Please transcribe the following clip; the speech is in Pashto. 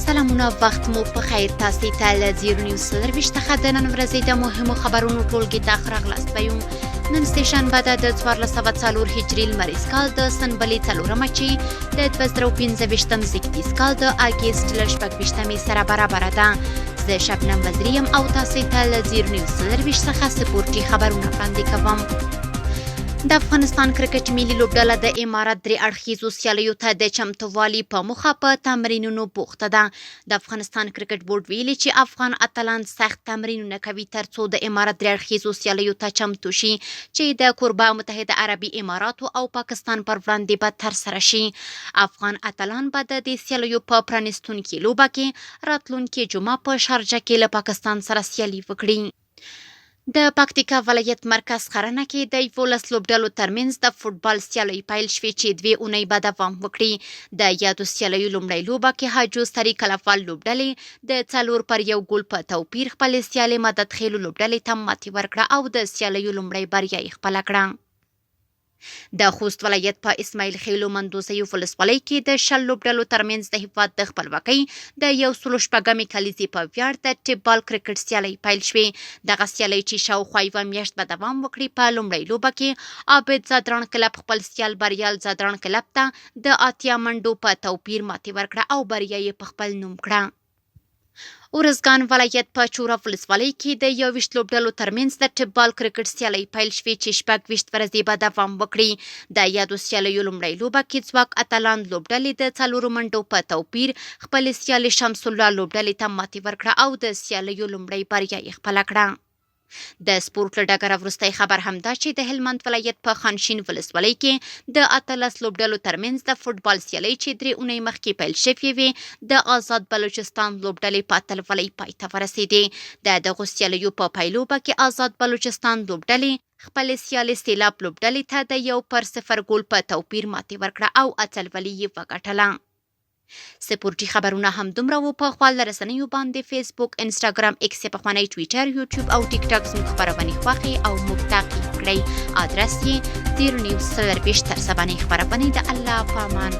سلامونه، وخت مو په خیر. تاسو ته له 0 نیوز 24 څخه د نن ورځې د مهمو خبرونو ټولګې ته ښه راغلاست وایو. نن سه شنبه ده، د 1404 هجري لمریز کال د سنبلې څلورمه، چې د 2025 زیږدیز کال د اګست له 26مې سره برابره ده. زه شبنم وزیري یم او تاسو ته له 0 نیوز 24 څخه سپورټي خبرونه وړاندې کوم. د افغانستان کرکټ ملي لوبډله د امارت درې اړخیزو سیالیو ته د چمتووالي په موخه په تمرینونو بوخته ده. د افغانستان کرکټ بورډ ویلي چې افغان اتلان سخت تمرینونه کوي، ترڅو د امارت درې اړخیزو سیالیو ته چمتو شي، چې د کوربه متحده عربي اماراتو او پاکستان پر وړاندې به ترسره شي. افغان اتلان به د دې سیالیو په پرانیستونکې لوبه کې راتلونکې جمعه په شارجه کې له پاکستان سره سیالي وکړي. د پکتیکا ولایت مرکز ښرنه کې د 11 لوبډلو ترمنځ د فوټبال سیالۍ پیل شوې، چې 2 اونۍ به دوام وکړي. د یادو سیالیو لومړۍ لوبه کې حاجو سري کلفال لوبډلې د 4 پر 1 ګول په توپیر خپلې سیالې مدد خېلو لوبډلې ته ماتې ورکړه او د سیالیو لومړۍ بریا یې خپله کړه. د خوست ولایت په اسماعیل خېلو مندوزیو ولسوالۍ کې د 20 لوبډلو ترمنځ د هیواد د خپلواکۍ د 106مې کلیزې په ویاړ د ټیپ بال کرکټ سیالۍ پیل شوې. دغه سیالۍ، چې شاوخوا یوه میاشت به دوام وکړي، په لومړۍ لوبه کې عابد ځدراڼ کلب خپل سیال بریال ځدراڼ کلب ته د 80 منډو په توپیر ماتې ورکړه او بریا یې په خپل نوم کړه. ارزګان ولایت په چوره ولسوالۍ کې د 21 لوبډلو ترمنځ د ټیپ بال کرکټ سیالۍ پیل شوې، چې 26 ورځې به دوام وکړي. د یادو سیالیو لومړۍ لوبه کې ځواک اتلان لوبډلې د څلورو منډو په توپیر خپلې سیالې شمس الله لوبډلې ته ماتې ورکړه او د سیالیو لومړۍ بریا یې خپله کړه. د سپورټ له ډګره وروستی خبر هم دا چې د هلمند ولایت په خانشین ولسوالۍ کې د 18 لوبډلو ترمنځ د فوټبال سیالۍ، چې 3 اونۍ مخکې پیل شوې وې، د آزاد بلوچستان لوبډلې په اتلولۍ پای ته ورسېدې. د دغو سیالیو په پیلوبه کې آزاد بلوچستان لوبډلې خپلې سیالې سیلاب لوبډلې ته د 1 پر 0 ګول په توپیر ماتې ورکړه او اتلولي یې وګټله. سپورټي خبرونه هم دومره وو. په خواله رسنیو باندې فیسبوک، انسټاګرام، ایکس پخوانی ټویټر، یوټیوب او ټیک ټاک زموږ خپرونې خوښې او موږ تعقیب کړئ. آدرس یې 0 نیوز 24. تر سبانۍ خپرونې د الله پامان.